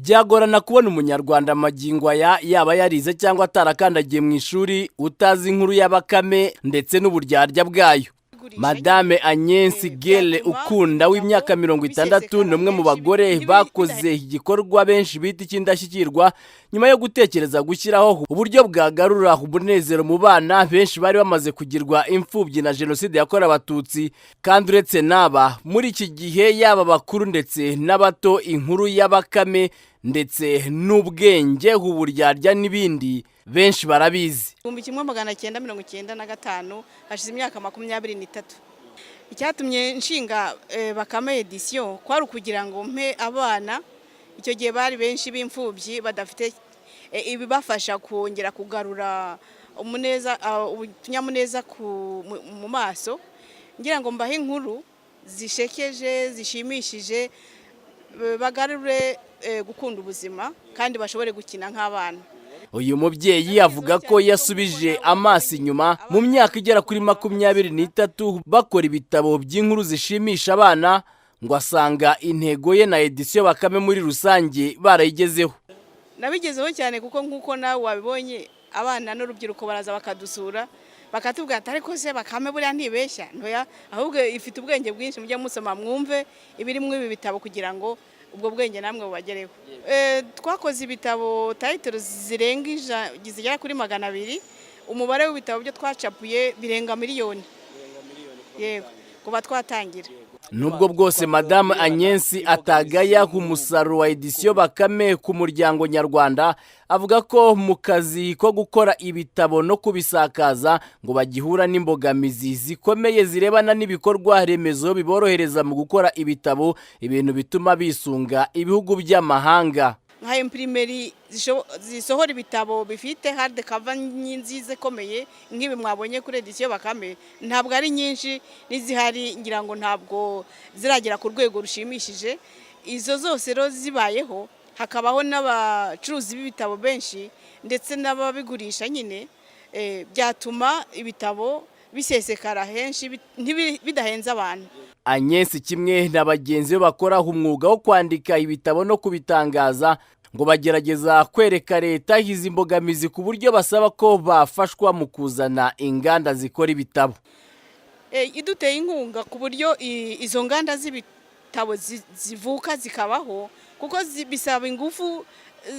Byagorana kubona Umunyarwanda magingo aya, yaba yarize cyangwa atarakandagiye mu ishuri, utazi inkuru ya Bakame ndetse n'uburyarya bwayo. Madame Agnes Gele Ukunda w'imyaka 60 ni umwe mu bagore bakoze igikorwa benshi bita icy'indashyikirwa, nyuma yo gutekereza gushyiraho uburyo bwagarura umunezero mu bana benshi bari bamaze kugirwa imfubyi na Jenoside yakorewe Abatutsi. Kandi uretse n'aba, muri iki gihe yaba abakuru ndetse n'abato, inkuru ya Bakame ndetse n'ubwenge, uburyarya n'ibindi, benshi barabizi. 1995, hashize imyaka 23. Icyatumye nshinga Bakame Éditions kwari ukugira ngo mpe abana, icyo gihe bari benshi b'imfubyi badafite ibibafasha kongera kugarura umuneza, utunyamuneza mu maso, ngira ngo mbahe inkuru zishekeje, zishimishije, bagarure gukunda ubuzima kandi bashobore gukina nk'abana. Uyu mubyeyi avuga ko yasubije amaso inyuma mu myaka igera kuri 23 bakora ibitabo by'inkuru zishimisha abana, ngo asanga intego ye na Éditions Bakame muri rusange barayigezeho. Nabigezeho cyane, kuko nk'uko nawe wabibonye, abana n'urubyiruko baraza bakadusura, bakatubwira ati: "Ariko se Bakame buriya ntibeshya?" Ntoya, ahubwo ifite ubwenge bwinshi. Mujye musoma mwumve ibiri muri ibi bitabo kugira ngo ubwo bwenge namwe bubagereho. Twakoze ibitabo titles zirenga zigera kuri 200. Umubare w'ibitabo byo twacapuye birenga miliyoni, yego, kuva twatangira. Nubwo bwose Madamu Agnes atagaya umusaruro wa Éditions Bakame ku muryango nyarwanda, avuga ko mu kazi ko gukora ibitabo no kubisakaza ngo bagihura n'imbogamizi zikomeye zirebana n'ibikorwa remezo biborohereza mu gukora ibitabo, ibintu bituma bisunga ibihugu by'amahanga. Nka imprimerie zisohora ibitabo bifite hard cover nziza ikomeye nk'ibi mwabonye kuri Éditions Bakame ntabwo ari nyinshi, n'izihari ngira ngo ntabwo ziragera ku rwego rushimishije. Izo zose rero zibayeho, hakabaho n'abacuruzi b'ibitabo benshi ndetse n'ababigurisha nyine, byatuma ibitabo bisesekara henshi bidahenze abantu. Agnes kimwe na bagenzi be bakora umwuga wo kwandika ibitabo no kubitangaza, ngo bagerageza kwereka leta izi mbogamizi, ku buryo basaba ko bafashwa mu kuzana inganda zikora ibitabo. Iduteye inkunga ku buryo izo nganda z'ibitabo zivuka zikabaho, kuko bisaba ingufu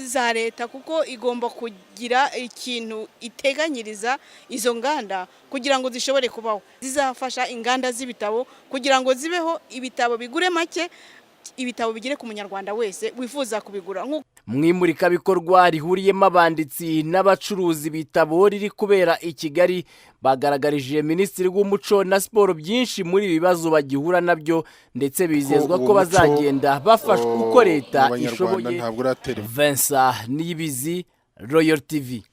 za leta, kuko igomba kugira ikintu iteganyiriza izo nganda kugira ngo zishobore kubaho. Zizafasha inganda z'ibitabo kugira ngo zibeho, ibitabo bigure make, ibitabo bigere ku Munyarwanda wese wifuza kubigura. Mu imurikabikorwa rihuriyemo abanditsi n'abacuruzi ibitabo riri kubera i Kigali, bagaragarije Minisitiri w'Umuco na Siporo byinshi muri ibi bibazo bagihura nabyo, ndetse bizezwa ko bazagenda bafashwa uko leta ishoboye. Vincent Niyibizi, Royal TV.